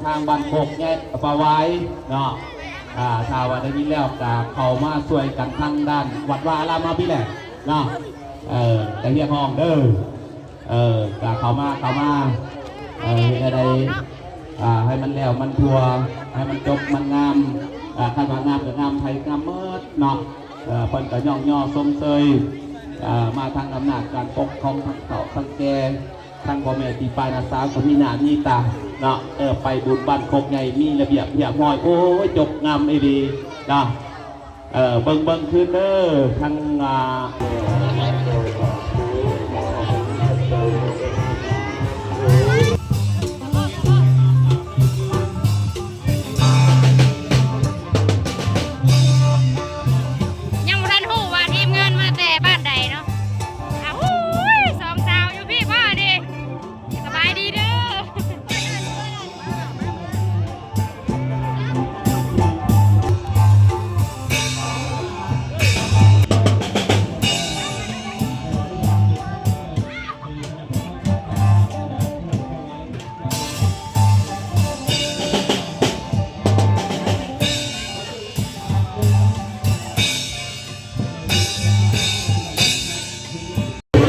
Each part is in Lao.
ທາງບ້ານໂຄກໃຫຍ່ປາຫວາຍເນາະ ອ່າ ຖ້າວ່າໄດ້ຍິນແລ້ວກະເຂົ້າມາຊ່ວຍກັນທາງດ້ານວັດວາອາລາມເຮົາພີ້ແຫຼະເນາະ ເອີ ກະຮຽກຮ້ອງເດີ ເອີ ກະເຂົ້າມາ ເຂົ້າມາ ເອີ ເຮັດແນວໃດ ອ່າ ໃຫ້ມັນແລ້ວມັນທົ່ວ ໃຫ້ມັນຈົບມັນງາມ ອ່າ ຄັນວ່າງາມກະງາມໃຜງາມໝົດເນາະ ເອີ ເພິ່ນກະຍ້ອງຍໍຊົມເຊີຍ ອ່າ ມາທາງອຳນາດການປົກຄອງທັງເຖົ້າທັງແກ່ ທັງພໍ່ແມ່ພີ່ປ້ານ້າສາວກະມີໜ້າມີຕາເນາະ ເອີ ໄປບຸນບ້ານໂຄກໃຫຍ່ມີລະບຽບຮຽບຮ້ອຍ ໂອ້ຍ ຈົບງາມອີ່ຫຼີເນາະ ເອີ ເບິ່ງ ເບິ່ງຄືນເດີ ທັງ ອ່າ ຍັງບໍ່ທັນຮູ້ວ່າທີມງານມາແຕ່ບ້ານໃດເນາະ ອ້າວ ໂອ້ຍ ສອງສາວຢູ່ພີ້ບໍ່ນີ້ ສະບາຍດີເດີ.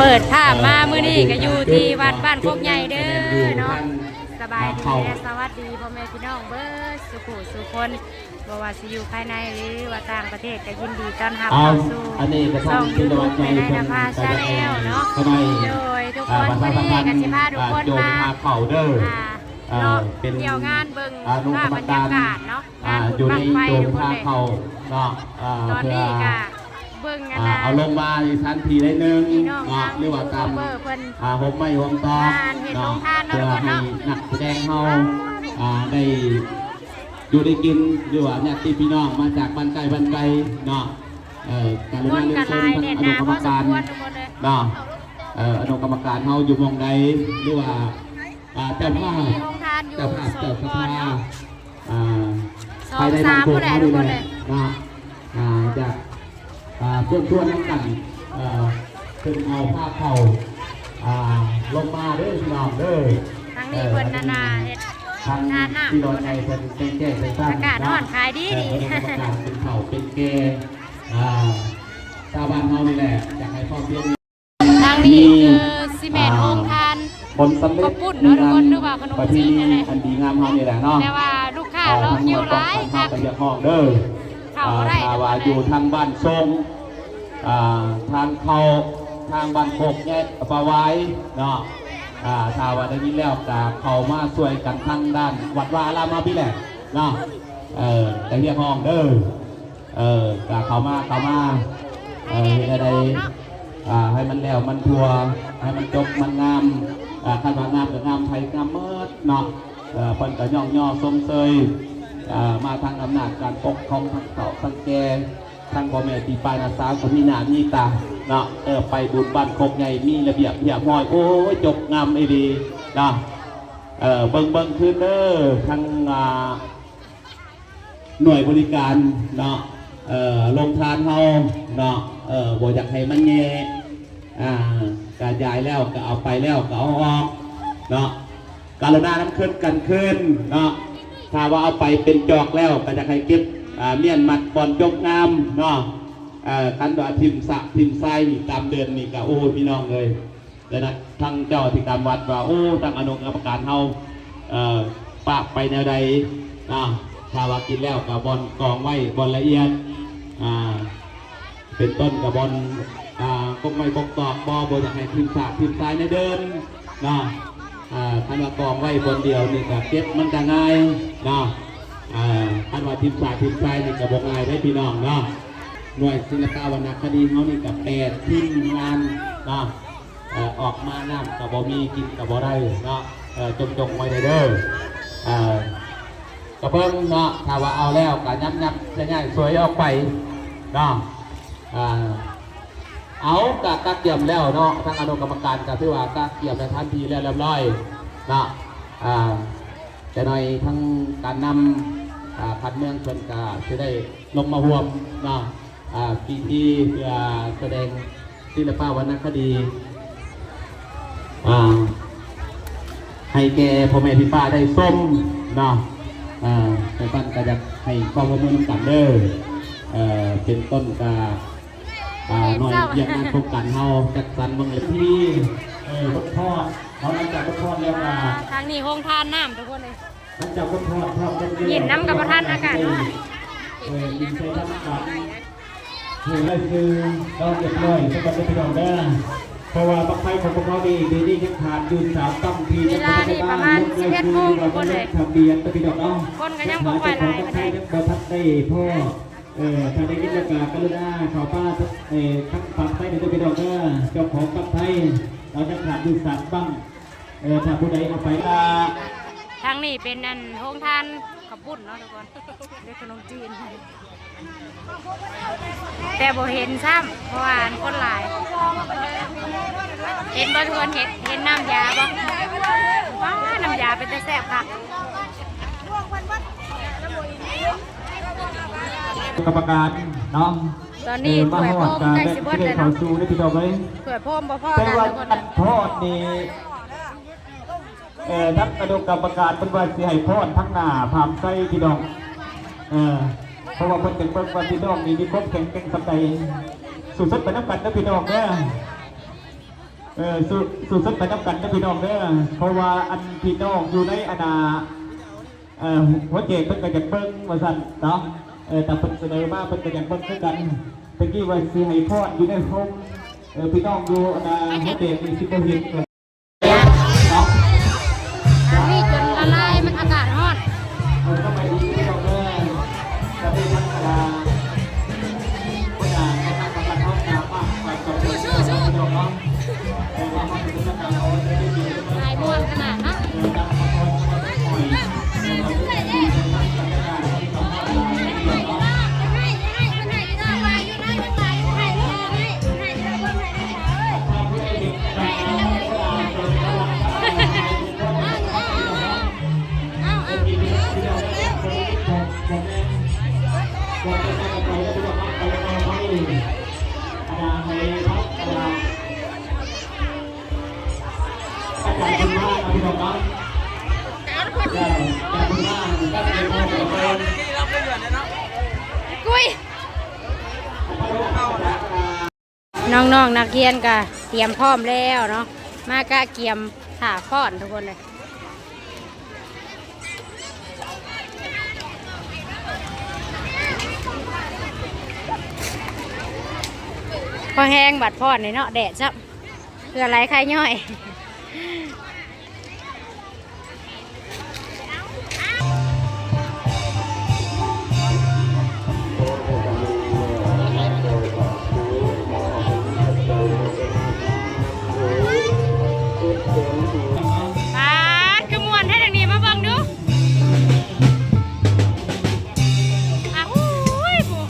ເປີດພາບມາມື້ນີ້ກະຢູ່ທີ່ວັດບ້ານໂຄກໃຫຍ່ເດີເນາະ ສະບາຍດີ ແລະ ສະຫວັດດີພໍ່ແມ່ພີ່ນ້ອງເບິດສູ່ຜູ້ສູ່ຄົນ ບໍ່ວ່າຊິຢູ່ພາຍໃນ ຫຼືວ່າຕ່າງປະເທດ ກະຍິນດີຕ້ອນຮັບເຂົ້າສູ່ຊ່ອງຢູທູບ ແມ່ໄນນະພາ ແຊນແນວ ເນາະ ໂດຍ ທຸກຄົນ ມື້ນີ້ກະຊິພາທຸກຄົນມາ ອ່າ ເລາະທ່ຽວງານເບິ່ງພາບບັນຍາກາດເນາະ ງານບຸນບັ້ງໄຟທຸກຄົນເລີຍ ຕອນນີ້ກະເບິ່ງອັນນ່າ ເອົາລົງມາອີກທັນທີໄດ້ໜຶ່ງເນາະ ຫຼືວ່າຕາມ ອ່າ ຮົ່ມໄມ້ຮົ່ມຕອກເນາະ ເພື່ອໃຫ້ນັກສະແດງເຮົາ ອ່າ ໄດ້ຢູ່ໄດ້ກິນ ຫຼືວ່າຍາດຕິພີ່ນ້ອງມາຈາກບ້ານໃກ້ບ້ານໄກເນາະ ເອີ ກະເລີຍມາເລີຍເຊີນທາງອະນຸກຳມະການເນາະ ເອີ ອະນຸກຳມະການເຮົາຢູ່ໝ່ອງໃດ ຫຼືວ່າ ອ່າ ເຈົ້າພາບ ເຈົ້າພາບ ເຈົ້າສະພາ ອ່າ ພາຍໃນບ້ານໂຄກເຮົານີ້ແຫຼະເນາະ ອ່າ ຈະ ອ່າ ເຊີນຊວນນຳກັນ ເອີ ເພິ່ນເອົາພາເຂົ້າ ອ່າ ລົງມາເດີພີ່ນ້ອງເດີ ທາງນີ້ເພິ່ນນັ້ນນະເຮັດ ທາງທີ່ລອຍໃຫຍ່ເພິ່ນແຕ່ງແກ້ງແຕ່ງຕັ້ງ ອາກາດຮ້ອນຂາຍດີດີ ເອີ ເປັນເຂົ້າເປັນແກ່ ອ່າ ຊາວບ້ານເຮົານີ້ແຫຼະ ຢາກໃຫ້ພ້ອມພຽງ ທາງນີ້ຄືຊິແມ່ນໂຮງທານ ຜົນສຳເລັດ ເຂົ້າປຸ້ນເນາະທຸກຄົນ ຫຼືວ່າຂະໜົມຈີນນີ້ແຫຼະ ອັນດີງາມເຮົານີ້ແຫຼະເນາະ ແຕ່ວ່າລູກຄ້າລອງຫິວຫຼາຍຄັກ ເຂົ້າບໍ່ໄດ້ ຖ້າວ່າຢູ່ທາງບ້ານຊົງ ອ່າ ທາງເຂົ້າ ທາງບ້ານໂຄກແຍກປາຫວາຍເນາະ ອ່າ ຖ້າວ່າໄດ້ຍິນແລ້ວກະເຂົ້າມາຊ່ວຍກັນທາງດ້ານວັດວາອາລາມເຮົາພີ້ແຫຼະເນາະ ເອີ ກະຮຽກຮ້ອງເດີ ເອີ ກະເຂົ້າມາ ເຂົ້າມາ ເອີ ເຮັດແນວໃດ ອ່າ ໃຫ້ມັນແລ້ວມັນທົ່ວ ໃຫ້ມັນຈົບມັນງາມ ອ່າ ຄັນວ່າງາມກະງາມໃຜງາມໝົດເນາະ ເອີ ເພິ່ນກະຍ້ອງຍໍຊົມເຊີຍ ອ່າ ມາທາງອຳນາດການປົກຄອງທັງເຖົ້າທັງແກ່ ທັງພໍ່ແມ່ພີ່ປ້ານ້າສາວກະມີໜ້າມີຕາເນາະ ເອີ ໄປບຸນບ້ານໂຄກໃຫຍ່ມີລະບຽບຮຽບຮ້ອຍ ໂອ້ຍ ຈົບງາມອີ່ຫຼີເນາະ ເອີ ເບິ່ງ ເບິ່ງຄືນເດີ ທັງ ອ່າ ໜ່ວຍບໍລິການເນາະ ເອີ ໂຮງທານເຮົາເນາະ ເອີ ບໍ່ຢາກໃຫ້ມັນແຍ່ ອ່າ ກະຢາຍແລ້ວກະເອົາໄປແລ້ວກະເອົາອອກເນາະ ກະລຸນານຳຄືນກັນຄືນເນາະ ຖ້າວ່າເອົາໄປເປັນຈອກແລ້ວກະຢາກໃຫ້ເກັບ ອ່າ ມ້ຽນມັດບ່ອນຈົບງາມເນາະ ເອີ ຄັນວ່າຖິ້ມສະຖິ້ມຊາຍນີ້ຕາມເດີ່ນນີ້ກະ ໂອ້ຍ ພີ່ນ້ອງເອີຍ ແລະນະ ທາງເຈົ້າອະທິການວັດວ່າ ໂອ້ ທາງອະນຸກຳມະການເຮົາ ເອີ ປະໄປແນວໃດ ອ່າ ຖ້າວ່າກິນແລ້ວກະບ່ອນກອງໄວ້ ບ່ອນລະອຽດ ອ່າ ເປັນຕົ້ນກະບ່ອນ ອ່າ ກົກໄມ້ກົກຕອກ ບໍ່ ບໍ່ຢາກໃຫ້ຖິ້ມສະຖິ້ມຊາຍໃນເດີ່ນເນາະ ອ່າ ຄັນວ່າກອງໄວ້ບ່ອນດຽວນີ້ກະເກັບມັນກະງ່າຍເນາະ ອ່າ ຄັນວ່າຖິ້ມສະຖິ້ມຊາຍນີ້ກະບໍ່ງ່າຍເດ້ພີ່ນ້ອງເນາະ ໜ່ວຍສິລະປະວັນນະຄະດີເຮົານີ້ກະແປດທີມງານເນາະ ເອີ ອອກມານ້ຳກະບໍ່ມີ ກິນກະບໍ່ໄດ້ເນາະ ເອີ ຈົ່ງໆ ໄວ້ແດ່ເດີ ເອີ ກະເບິ່ງເນາະ ຖ້າວ່າເອົາແລ້ວກະຫຍັບໆ ຍ້າຍໆ ສວຍອອກໄປເນາະ ເອີ ເອົາ ກະກະກຽມແລ້ວເນາະ ທາງອະນຸກຳມະການກະຖືວ່າກະກຽມໃນທັນທີແລ້ວລຽບລ້ອຍເນາະ ເອີ ຈັກໜ່ອຍທາງການນຳ ເອີ ພັນເມືອງເພິ່ນກະຊິໄດ້ລົງມາຮ່ວມເນາະ ອ່າ ພິທີເພື່ອສະແດງສິລະປະວັນນະຄະດີ ອ່າ ໃຫ້ແກ່ພໍ່ແມ່ພີ່ປ້າໄດ້ຊົມເນາະ. ເອີ ແມ່ບ້ານກໍຢາກໃຫ້ຄວາມຮ່ວມມືນຳກັນເດີ. ເອີ ເປັນຕົ້ນກະ ອ່າ ໜ່ວຍວຽກງານໂຄງການເຮົາຈັດສັນເບິ່ງແລ້ວທີ່ ເອີ ບົດພອດເນາະ. ຫຼັງຈາກບົດພອດແລ້ວກໍ ທາງນີ້ໂຮງທານນ້ຳທຸກຄົນເອີຍ. ຫຼັງຈາກບົດພອດ ພອດກັນແລ້ວ ຍິນນຳກັບປະທານອາກາດເນາະ. ເອີ ຍິນໃສ່ທັງກັນ ເອີ ລາຍຊື່ເນາະ ຮຽບຮ້ອຍ ສຳລັບພີ່ນ້ອງເດີ. ເພາະວ່າບັ້ງໄຟຂອງພວກເຮົານີ້ ດຽວນີ້ຍັງຂາດຢູ່ສາມບັ້ງທີ່ຍັງບໍ່ທັນໄດ້ມາລົງລາຍຊື່ ຫຼືວ່າມາລົງທະບຽນເດີພີ່ນ້ອງເນາະ. ຄົນກໍຍັງບໍ່ຄ່ອຍຫຼາຍປານໃດ ຍັງບໍ່ທັນໄດ້ພໍ. ເອີ ຖ້າໄດ້ຍິນແລ້ວກໍກະລຸນາເຂົ້າມາ ເອີ ທາງຝັ່ງໄທເດີພີ່ນ້ອງເດີ. ເຈົ້າຂອງບັ້ງໄຟ ເຮົາຍັງຂາດຢູ່ສາມບັ້ງ. ເອີ ຖ້າຜູ້ໃດເອົາໄປ ທາງນີ້ເປັນອັນໂຮງທານເຂົ້າປຸ້ນເນາະທຸກຄົນ ເປັນຂະໜົມຈີນ ແຕ່ບໍ່ເຫັນຊ້ຳ ເພາະວ່າອັນຄົນຫຼາຍ. ເຫັນບໍ່ທຸກຄົນ? ເຫັນ ເຫັນນ້ຳຢາບໍ່? ວ້າ ນ້ຳຢາເປັນຕາແຊບຄັກ. ກຳມະການເນາະ ຕອນນີ້ຖ້ວຍໂຟມໃກ້ຊິເບິດແລ້ວເນາະ ເຂົ້າສູ່ເດີພີ່ນ້ອງເອີຍ. ຖ້ວຍໂຟມບໍ່ພໍກັນທຸກຄົນ ແຕ່ວ່າອັນພອດນີ້ ເອີ ທາງຄະນະກຳມະການເພິ່ນວ່າຊິໃຫ້ພອນທາງໜ້າພາມໄຊພີ່ນ້ອງ. ເອີ ເພາະວ່າເພິ່ນຈະເບິ່ງວ່າພີ່ນ້ອງນີ້ມີຄວາມແຂງແກ່ງສ່ຳໃດ. ສູ້ຊົນໄປນຳກັນເດີພີ່ນ້ອງເດີ. ເອີ ສູ້ ສູ້ຊົນໄປນຳກັນເດີພີ່ນ້ອງເດີ. ເພາະວ່າອັນພີ່ນ້ອງຢູ່ໃນອັນນ່າ ເອີ ຫົວແຈກເພິ່ນກໍຢາກເບິ່ງວ່າຊັ້ນເນາະ. ເອີ ຕາມເພິ່ນສະເໜີມາເພິ່ນກໍຢາກເບິ່ງຄືກັນ. ຕະກີ້ວ່າຊິໃຫ້ພອນຢູ່ໃນໂຮງ ເອີ ພີ່ນ້ອງຢູ່ອັນນ່າຫົວແຈກນີ້ຊິບໍ່ເຫັນເນາະ. ອັນນີ້ຈົນລະລາຍ ມັນອາກາດຮ້ອນ. ເອີ ສະບາຍດີພີ່ນ້ອງເດີ. ກໍເປັນທຳມະດາ ຫົວໜ້າຄະນະກຳມະການເຮົາໜ້າມາກ ໄປກັບເພິ່ນເດີພີ່ນ້ອງເນາະ. ແຕ່ວ່າເຮົາເປັນກຳມະການ ເຮົາໄດ້ຍິນ ຖ່າຍມ່ວນຂະໜາດເນາະ. ກຸຍ ນ້ອງໆນັກຮຽນກະຕຽມພ້ອມແລ້ວເນາະ ມາກະກຽມຖ້າຟ້ອນທຸກຄົນເລີຍ. ພໍແຮງບັດພ້ອນນີ້ເນາະ ແດດຊ້ຳ ເຫື່ອໄຫຼໄຄຍ້ອຍ. ປາດ ຄືມ່ວນແທ້ທາງນີ້ ມາເບິ່ງດູ. ອ້າວ ຫູຍ ຜູ້.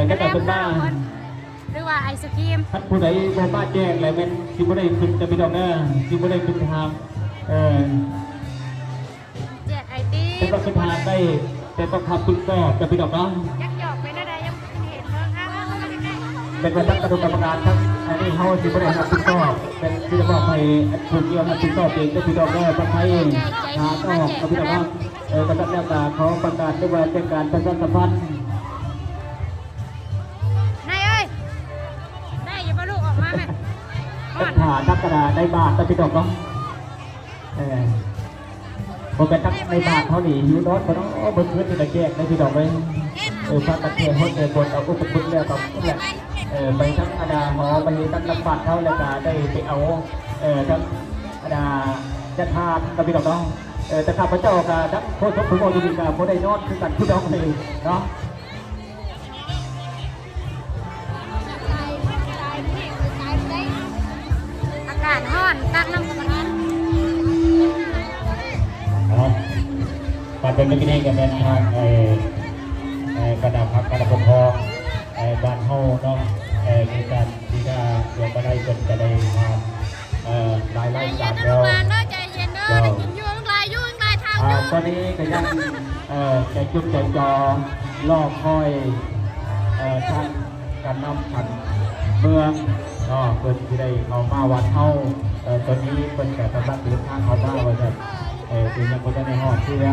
ແລ້ວກໍຂຶ້ນມາ ຫຼືວ່າໄອສະຄຣີມ. ຄັນຜູ້ໃດບໍ່ມາແຈ້ງແລ້ວແມ່ນຊິບໍ່ໄດ້ຂຶ້ນເດີພີ່ນ້ອງເດີ ຊິບໍ່ໄດ້ຂຶ້ນທາງ ເອີ ແຈກໄອຕິມ ແຕ່ວ່າຂຶ້ນທາງໄດ້ ແຕ່ຕ້ອງຮັບຜິດຊອບເດີພີ່ນ້ອງເນາະ. ຍັກຢອກໄປແນວໃດ ຍັງບໍ່ເຫັນເບິ່ງ ເອົາ ເອົາ ເອົາ ເອົາ ແມ່ນວ່າທາງຄະນະກຳມະການ ທາງອັນນີ້ເຮົາຊິບໍ່ໄດ້ຮັບຜິດຊອບ ແຕ່ຊິໄດ້ມອບໃຫ້ຜູ້ກ່ຽວຮັບຜິດຊອບເອງເດີພີ່ນ້ອງເດີ. ປອດໄພ ຫາຕ້ອງເນາະພີ່ນ້ອງເນາະ. ເອີ ກະນັ້ນແລ້ວກະຂໍປະກາດ ຫຼືວ່າແຈ້ງການປະຊາສຳພັນ. ນາຍເອີຍ ໄດ້ຢູ່ບໍ່ລູກ? ອອກມາແມ່. ເປັນຜ້າທັກກະດາໃນບ້ານເນາະພີ່ນ້ອງເນາະ. ເອີ ບໍ່ແມ່ນທັກໃນບ້ານເຮົານີ້ ຢູ່ນອນບໍ່ເນາະ ເບິດຄືນນີ້ກະແຈກເດ້ພີ່ນ້ອງເອີຍ. ເອີ ພາກັນແກ່ຫົດແກ່ບົດ ເອົາອຸປະຄຸນແລ້ວກະພຸ້ນແຫຼະ ເອີ ໄປທັງອາດາຫໍ ໄປທັງນຳບ້ານເຮົາ ແລ້ວກະໄດ້ໄປເອົາ ເອີ ທັງອາດາຈັດຫານເນາະພີ່ນ້ອງເນາະ. ເອີ ແຕ່ຂ້າພະເຈົ້າກະທັງໂຄສົກຜູ້ເວົ້າຢູ່ນີ້ກະບໍ່ໄດ້ນອນຄືກັນພີ່ນ້ອງເອີຍເນາະ. ອາກາດຮ້ອນ ຕັກນ້ຳກຳມະຖານ. ເອົາ ບັດເປັນມື້ນີ້ກະແມ່ນທາງ ເອີ ເອີ ຄະນະພັກຄະນະປົກຄອງ ເອີ ບ້ານເຮົາເນາະ ເອີ ມີການທີ່ຈະລວມມາໄດ້ ເພິ່ນກະໄດ້ມາ ເອີ ຫຼາຍໆ ການແລ້ວ. ໃຈເຢັນເດີ ເຈົ້າ ໄດ້ກິນຢູ່ ຫຼາຍຢູ່ ຫຼາຍທາງຢູ່. ຕອນນີ້ກະຍັງ ເອີ ໃຈຈົດໃຈຈ່ອ ລໍຄອຍ ເອີ ທາງການນຳຂັ້ນເມືອງເນາະ ເພິ່ນຊິໄດ້ເຂົ້າມາວັດເຮົາ. ເອີ ຕອນນີ້ເພິ່ນກະກຳລັງເດີນທາງເຂົ້າມາວ່າຊັ້ນ ເອີ ເພິ່ນຍັງບໍ່ທັນໄດ້ຮອດເທື່ອ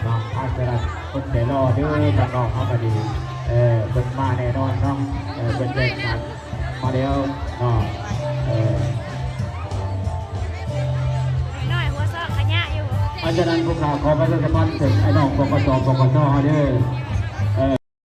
ເນາະ. ເພາະສະນັ້ນ ອົດໃຈລໍເດີ ທາງນ້ອງເຮົາກະດີ ເອີ ເພິ່ນມາແນ່ນອນເນາະ. ເອີ ເພິ່ນແຈ້ງການ ມາແລ້ວເນາະ ເອີ ນ້ອຍຫົວຊອກຂະຍະຢູ່. ເພາະສະນັ້ນ ພວກຂ້າຂໍປະຊາສຳພັນເຖິງອ້າຍນ້ອງ ປກສ ປກສ ເຮົາເດີ